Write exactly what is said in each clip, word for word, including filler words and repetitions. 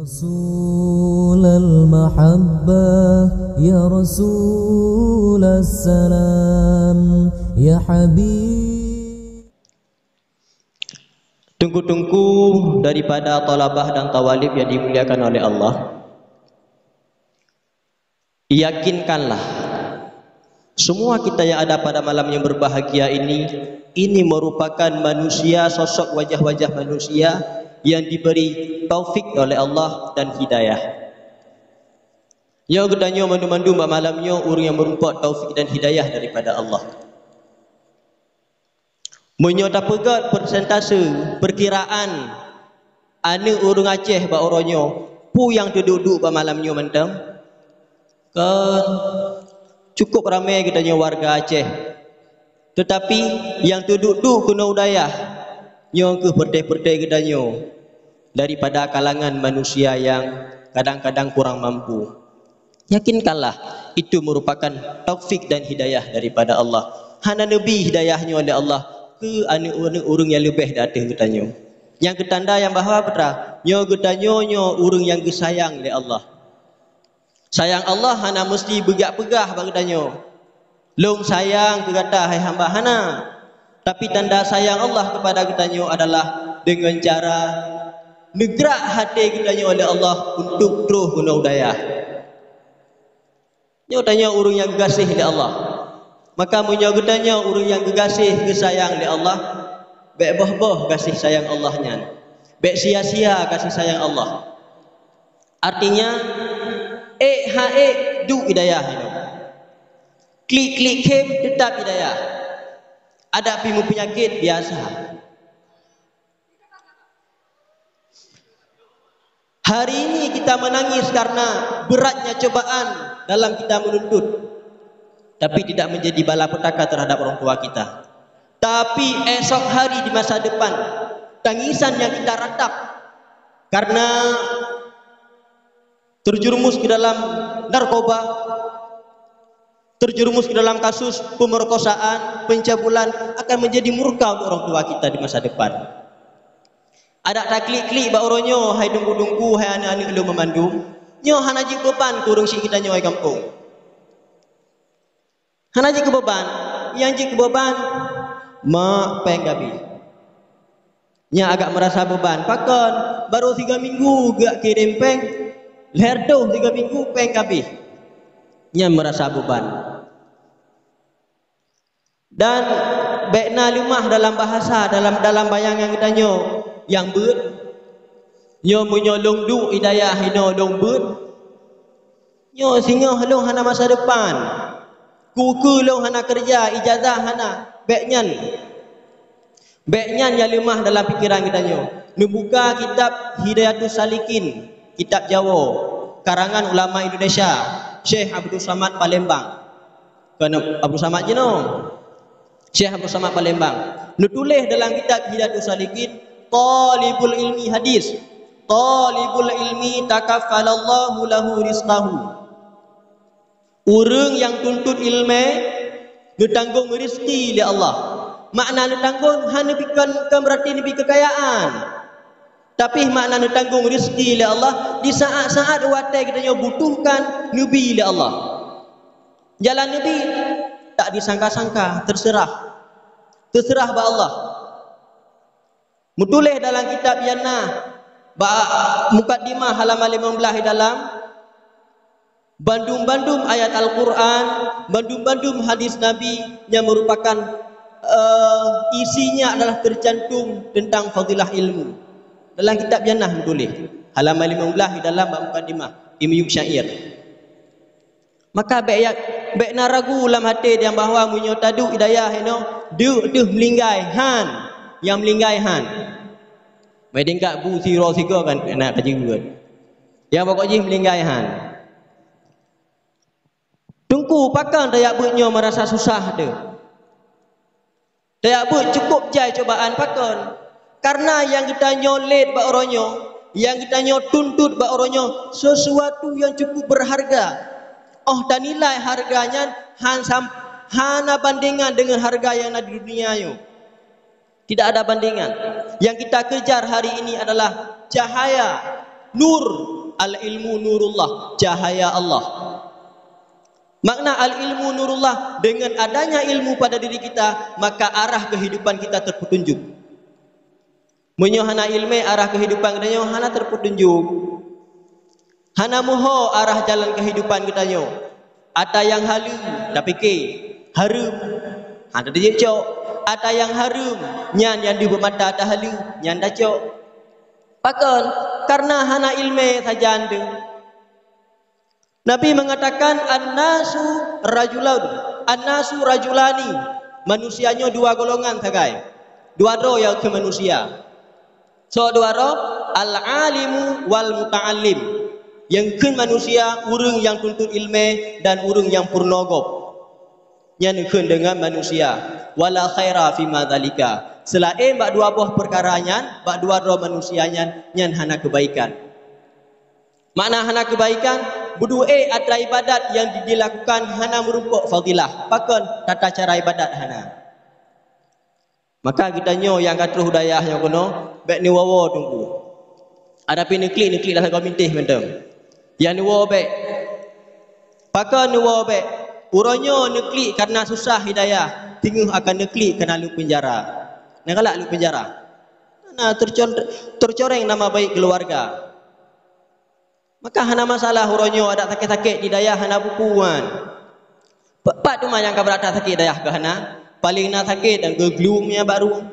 Rasulal mahabbah, ya Rasulal salam, ya Habib. Teungku-teungku daripada talabah dan tawalib yang dimuliakan oleh Allah, yakinkanlah, semua kita yang ada pada malam yang berbahagia ini, ini merupakan manusia, sosok wajah-wajah manusia yang diberi taufik oleh Allah dan hidayah. Nyoe geutanyoe mandum-mandum bak malam nyoe ureuëng nyang meurumpok taufik dan hidayah daripada Allah. Meunyoe tapeugét persentase, peukiraan aneuëk ureuëng Aceh bak uroe nyoe, peue nyang teuduek-duek bak malam nyoe mantong? Kon cukup ramé geutanyoe warga Aceh. Teutapi nyang teuduek-duek keunoe u dayah, nyoe kheueh peureté-peureté geutanyoe daripada kalangan manusia nyang kadang-kadang kurang mampu. Yakinkanlah, itu merupakan taufik dan hidayah daripada Allah. Hana neubi hidayah nyoe lé Allah keu aneuëk-aneuëk ureuëng nyang leubeh di ateueh geutanyoe. Nyang geutanda nyang bahwa peue teuma, nyoe geutanyoe nyoe ureuëng nyang geusayang lé Allah. Sayang Allah hana meusti beugah-peugah bak geutanyoe, "Lôn sayang keu gata, hai hamba," hana. Tapi tanda sayang Allah keupada geutanyoe adalah deungon cara neugrak até geutanyoe lé Allah untuk troh keunoe u dayah. Nyoe tanyoe ureuëng nyang geugaséh lé Allah. Maka meunyoe geutanyoe ureuëng nyang geugaséh, geusayang lé Allah, bék boh-boh gaséh sayang Allah nyan. Bék sia-sia gaséh sayang Allah. Artinya, ék han ék, duek i dayah nyoe. Klik-klik khém, teutap i dayah. Adak pih meupeunyakét, biasa. Hari ini kita menangis karena beratnya cobaan dalam kita menuntut, tapi tidak menjadi bala petaka terhadap orang tua kita. Tapi esok hari di masa depan, tangisan yang kita ratap karena terjerumus ke dalam narkoba, terjerumus ke dalam kasus pemerkosaan, pencabulan, akan menjadi murka untuk orang tua kita di masa depan. Adak taklik-klik bak uroe nyoe, hai teungku-teungku, hai aneuk-aneuk lôn meumandum, nyoe hana jeuet beuban keu ureuëng syiek geutanyoe, hai gampông. Hana jeuet keu beuban, nyang jeuet keu beuban, mak péng ka abéh. Nyan agak meurasa beuban. Pakon? Barô sigoe minggu geukirém péng, lhèe reutôh sigoe minggu péng ka abéh. Nyan meurasa beuban. Dan bék na leumah dalam bahasa, dalam, dalam bayangan geutanyoe nyang beuet. Nyoe meunyoe lôn duek i dayah inoe lôn beuet, nyoe singoh lôn hana masa depan. Keu-keu lôn hana keureuja, ijazah hana. Bék nyan. Bék nyan nyang leumah dalam pikeran geutanyoe. Neubuka kitab Hidayatus Salikin, kitab Jawoe, karangan ulama Indonesia, Syekh Abdul Samad Palembang. Kon Abdul Samad jinoe. Syekh Abdul Samad Palembang. Neutuléh dalam kitab Hidayatus Salikin, "Thalibul ilmi hadis, thalibul ilmi takaffalallahu lahu rizqahu." Ureuëng nyang tuntut ileumèe neutanggong rezeki lé Allah. Makna neutanggong hana bukon, bukon beurati neubi keukayaan. Tapi makna neutanggong rezeki lé Allah di saat-saat watèe geutanyoe butuhkan, neubi lé Allah. Jalan neubi tak disangka-sangka, terserah. Terserah bak Allah. Meutuléh dalam kitab nyan na, bak mukaddimah halaman limong blaih dalam, bandum-bandum ayat Al-Qur'an, bandum-bandum hadis Nabi nyang meurupakan, eh, isinya adalah tercantum tentang fadilah ilmu. Dalam kitab nyan na meutuléh, halaman limong blaih dalam bak mukaddimah, Imyuk Syair. Maka bék ya, bék na ragu lam até nyang bahwa meunyoe taduek i dayah inoe, duek deuh meulinggai, han. Nyang meulinggai han. Meudingkat bu sidroe sigoe kan na ka jeuet. Nyang pokok jih meulinggai han. Teungku, pakon tajak beuet nyoe meurasa susah teuh? Tajak beuet cukup jai cobaan, pakon? Karena nyang geutanyoe lét bak uroe nyoe, nyang geutanyoe tuntut bak uroe nyoe, sesuatu nyang cukup berharga. Óh tanilai harga nyan han sam-, hana bandingan deungon harga nyang na di dunia nyoe. Tidak ada bandingan. Yang kita kejar hari ini adalah cahaya Nur, al-ilmu nurullah, cahaya Allah. Makna al-ilmu nurullah, dengan adanya ilmu pada diri kita, maka arah kehidupan kita terpetunjuk. Meunyoe hana iéleumé, arah keuhidupan geutanyoe hana teupeutunjuk. Hana meuho arah jalan keuhidupan geutanyoe. Ata nyang haleue, tapike, hareuem, hana tajeuet cok. Ata nyang hareuem, nyan nyang deuh bak mata tahaleue, nyan tacok. Pakon? Kareuna hana iéleumé sajan deuh. Nabi mengatakan, "An-nasu rajulan, an-nasu rajulani." Manusia nyoe dua golongan sagai. Dua droe nyang keu manusia. Soe dua droe? Al-alimu wal muta'allim. Nyang kheun manusia, ureuëng nyang tuntut iéleumé dan ureuëng nyang peurunoe gob. Nyan kheun deungon manusia. Wala khaira fima dzalika. Seulaén bak dua boh peukara nyan, bak dua droe manusia nyan, nyan hana keubaikan. Makna hana keubaikan, beuduek atra ibadat nyang dilakukan hana meurumpok fadilah. Pakon? Tata cara ibadat hana. Maka geutanyoe nyang ka troh dayah nyoe keunoe, bék neuwoe-woe teungku. Ada pi neuklik-neuklik lam sagoe minteh mantong. Nyang neuwoe bék. Pakon neuwoe bék? Uroe nyoe neuklik kareuna susah hidayah, teungoh akan neuklik kareuna lam peunjara. Na galak lam peunjara. Na tercon-, tercoreng nama baik keluarga. Maka hana masalah uroe nyoe adak sakét-sakét di dayah hana buku nyan. Pat teuma nyang ka brat that sakét dayah keu hana? Paléng na sakét dan geuglueng nyan bak rueng.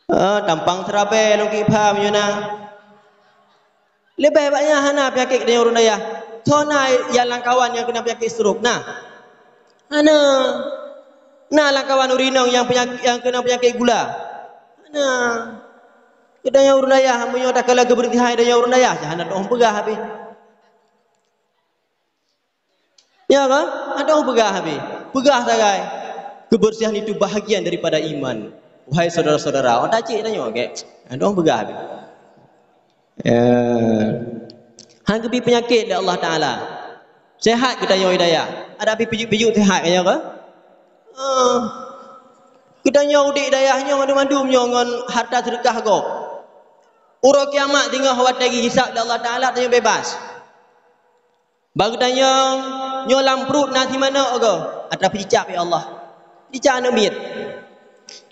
Ah, tampang seurabée lôn kipha meunyoe na. Leubeh bak nyan hana peunyakét geutanyoe ureuëng dayah. Soe na nyang lam kawan nyang keunong peunyakét stroke na? Hana. Na lam kawan ureuëng inong nyang peunyakét, nyang keunong peunyakét gula? Hana. Geutanyoe ureuëng dayah, meunyoe takalon keubeursihan geutanyoe ureuëng dayah, hana teupeugah habéh. Ya kan? Hana teupeugah habéh. Peugah sagai. Kebersihan itu bahagian daripada iman. Wahai saudara-saudara, awak tacik tanyoe, oke? Hana teupeugah habéh. Eh, han geubri peunyakét lé Allah Taala. Sehat geutanyoe di dayah. Ada pi pijuk-pijuk sehat geutanyoe ke? Eh, geutanyoe udeb dayah nyoe mandum-mandum nyoe ngon harta seudeukah gob. Uroe kiamat teungoh watée geuhisab lé Allah Taala, tanyoe bebas. Bak geutanyoe nyoe lam pruet na si manok goe, atra peucicak ya Allah. Cicak aneuk miet.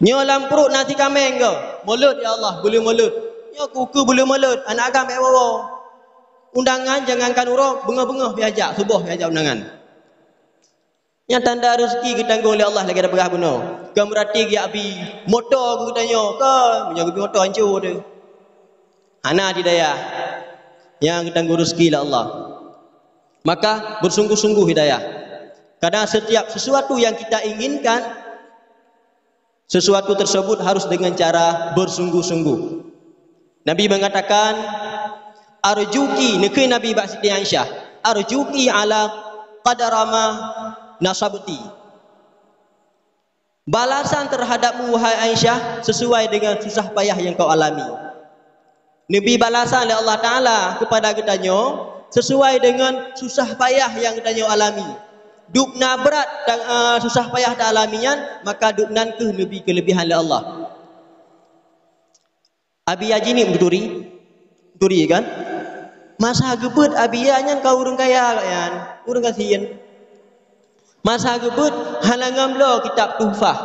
Nyoe lam pruet na si kaméng goe, mulod ya Allah, buleuen mulod. Nyoe kukeue buleuen mulod, aneuk agam bék woe-woe. Undangan jangankan uroe, beungoh-beungoh pih jak, suboh pih jak undangan. Nyan tanda rezeki geutanggong lé Allah lagée tapeugah bunoe. Kon beurati geujak bi moto keu geutanyoe, kon meunyoe geubi moto hanco teuh. Hana di dayah nyang geutanggong rezeki lé Allah. Maka bersungguh-sungguh hidayah. Karena setiap sesuatu yang kita inginkan, sesuatu tersebut harus dengan cara bersungguh-sungguh. Nabi mengatakan, "Arjuki," neukheun Nabi bak Siti Aisyah, "Arjuki ala qadara ma nasabti." Balasan terhadapmu, wahai Aisyah, sesuai dengan susah payah yang kau alami. Neubi balasan lé Allah Taala keupada geutanyoe sesuai deungon susah payah nyang geutanyoe alami. Dubna brat dan, eh, susah payah ta alami nyan, maka dubnan kheueh neubi keuleubehan lé Allah. Abi Haji ni meuturi, meuturi kan? Masa geubeuet Abi nyan ka ureuëng kaya gobnyan, ureuëng gasien. Masa geubeuet hana ngom bloe kitab Tuhfah,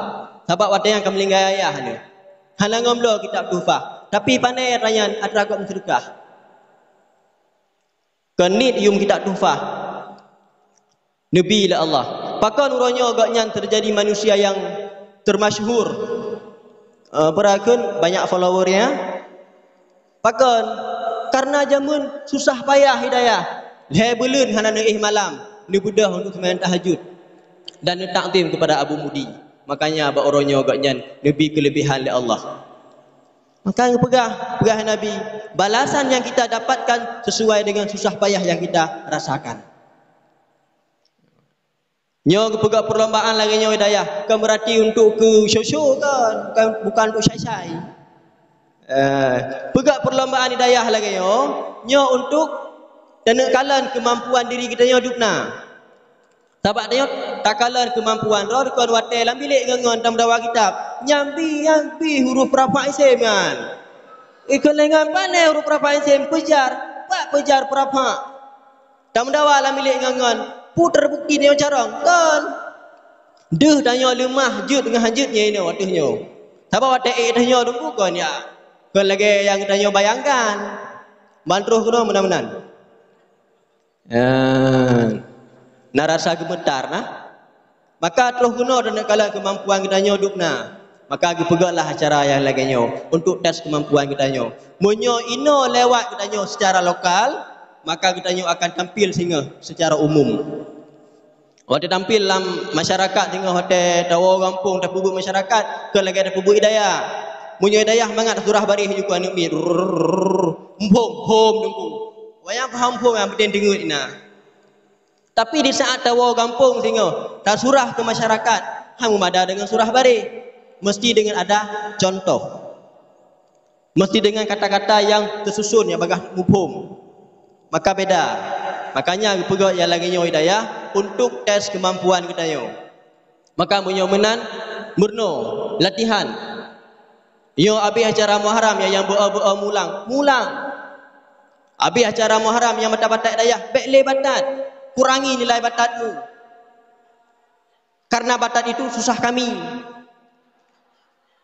sabab watée nyan ka meuninggai ayah nyoe. Hana ngom bloe kitab Tuhfah, tapi pané atra nyan atra gob meuseudeukah. Kon niet yuem kitab Tuhfah, neubi lé Allah. Pakon uroe nyoe gobnyan teujadi manusia nyang teumasyhur, eh, peue kheun banyak follower-nya? Pakon? Karena jameun susah payah hidayah. Lhée buleuen hana neuéh malam, neubeudôh untuk seumayang tahajud dan neutakzim keupada Abu Mudi. Makanya bak uroe nyoe gobnyan neubi keuleubehan lé Allah. Maka geupeugah, peugah Nabi, balasan yang kita dapatkan sesuai dengan susah payah yang kita rasakan. Nyoe geupeugah perlombaan lagée nyoe hidayah, bukan berarti untuk keu sho-sho kan, bukan, bukan untuk syai-syai. Eh, peugah perlombaan hidayah lagée nyoe, nyoe untuk taneukalon keumampuan diri geutanyoe dubna. Sabab tanyoe takalon keumampuan droe kon watée lam bilék ngon-ngon tameudawa kitab. Nyang bi, nyang bi huruf rafa' isim nyan. Ikheun lé ngon pané huruf rafa' isim, peujar, pat peujar peurafa'. Tameudawa lam bilék ngon-ngon, peue teubukti tanyoe carông? Kon. Deuh tanyoe leumah jeuet ngon han jeuet nyoe inoe ateueh nyoe. Sabab watée ék tanyoe dum bukon ya. Kon lagée nyang tanyoe bayangkan. Ban troh keunoe meunan-meunan. Eh, na rasa geumeutar nah. Maka troh keunoe dan kala keumampuan geutanyoe dum na. Maka geupeugahlah acara nyang lagée nyoe untuk tes keumampuan geutanyoe. Meunyoe inoe lewat geutanyoe secara lokal, maka geutanyoe akan tampil singoh secara umum. Watée tampil lam masyarakat singoh watée tawoe gampông tapeubuet masyarakat, kon lagée tapeubuet i dayah. Meunyoe i dayah mangat surah baréh jukuk aneuk miet, mphom, mphom teungku. Wayang paham mphom nyang penting deungoe na. Tapi di saat tawoe gampông singoh, tasurah keu masyarakat, hana meumada deungon surah baréh. Meusti deungon ada contoh. Meusti deungon kata-kata nyang teususun nyang bagaih muphom. Maka beda. Makanya geupeugah nyang lagée nyoe i dayah untuk tes keumampuan geutanyoe. Maka meunyoe meunan, meurunoe, latihan. Nyoe abéh acara Muharram nyang, nyang beu-o-beu-o mulang, mulang. Abéh acara Muharram nyang batat-batat dayah, bék lé batat. Kurangi nilai batatmu. Karena batat itu susah kami.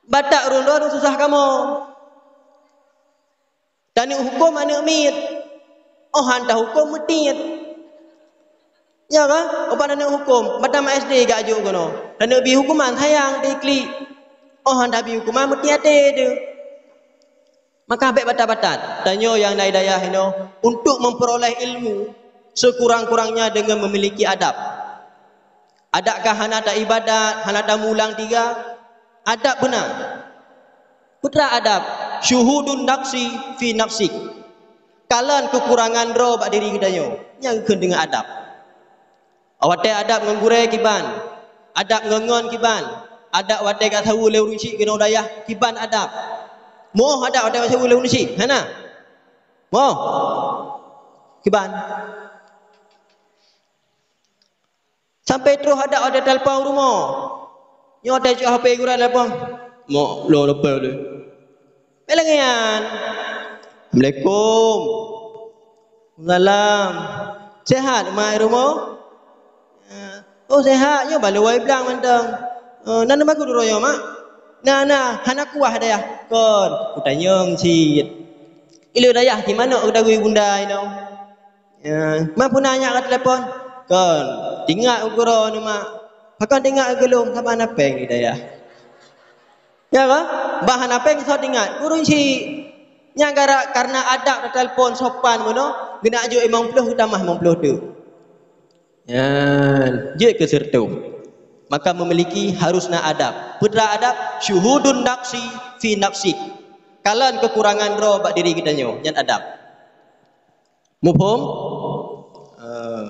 Batat ureuëng droe susah kamoe. Taneuk huköm aneuk miet. Oh han tahuköm meutiet. Ya kan? Ubat aneuk huköm, mata ma S D gak juk keunoe. Taneuk bi huköman sayang diklik. Oh han tabi huköman meutiet até teuh. Maka bék batat-batat. Tanyoe nyang na i dayah inoe untuk memperoleh ilmu sekurang-kurangnya dengan memiliki adab. Adab ka hana ta ibadat, hana tamulang tiga, adab beuna. Peue treuk adab, syuhudun naqsi fi nafsik. Kalon keukurangan droe bak diri geutanyoe, nyang kheun deungon adab. Watée adab ngon gurée kiban, adab ngon ngon kiban, adab watée geusaweue lé ureuëng syik keunoe dayah kiban adab. Moh adab watée geusaweue lé ureuëng syik, hana? Moh. Kiban. Sampai troh adab watée telepon rumoh. Nyoe watée cok H P gurée telepon. Mok lo lepas deh. Bék lagée nyan. Assalamualaikum. Salam. Sehat mak rumoh? Oh sehat, nyoe balu wai blang mantong. Oh, nan bagus duroe nyoe mak? Nah nah, hana kuah dayah. Kon, kutanyong cit. Ilu dayah di manok keudagui bunda inoe. Ya, ma puna nyak ka telepon? Kon, tingat ukeue droe mak. Pakon tingat ukeue lôn, saban apeng di dayah. Ya kan? Bah hana apeng soe tingat. Ureuëng syik. Nyang gara karena adab da telepon sopan meunoe, geunak jok limong ploh geutamah limong ploh teuk. Ya, jeuet keu sireutoh. Maka memiliki harus na adab. Peue treuk adab, syuhudun naqsi fi nafsik. Kalon keukurangan droe bak diri geutanyoe, nyan adab. Muphom? Eh,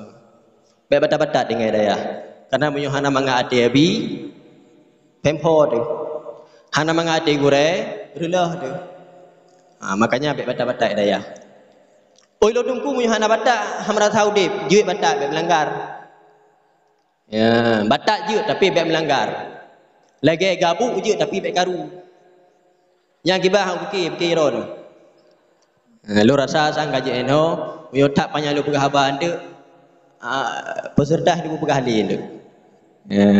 bék batat-batat deungon dayah. Karena meunyoe hana mangat até abi, pempo teuh. Hana mangat até gurée, reuloh teuh. Ha, makanya bék batat-batat dayah. Oi lôn teungku meunyoe hana batat, hana rasa udeb, jeuet batat bék melanggar. Ya, batat jeuet tapi bék melanggar. Lagée gabuk jeuet tapi bék karu. Nyang kiban hak pike, pike droe. Ha, lôn rasa sang ka jeuet inoe, meunyoe that panyang lôn peugah haba anteuk, ah, peserta di peugah lé anteuk. Ya.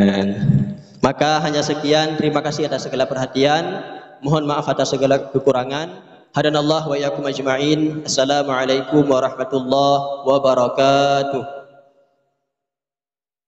Maka hanya sekian, terima kasih atas segala perhatian. Mohon maaf atas segala kekurangan. Hadanallah wa iyyakum ajma'in. Assalamualaikum warahmatullahi wabarakatuh.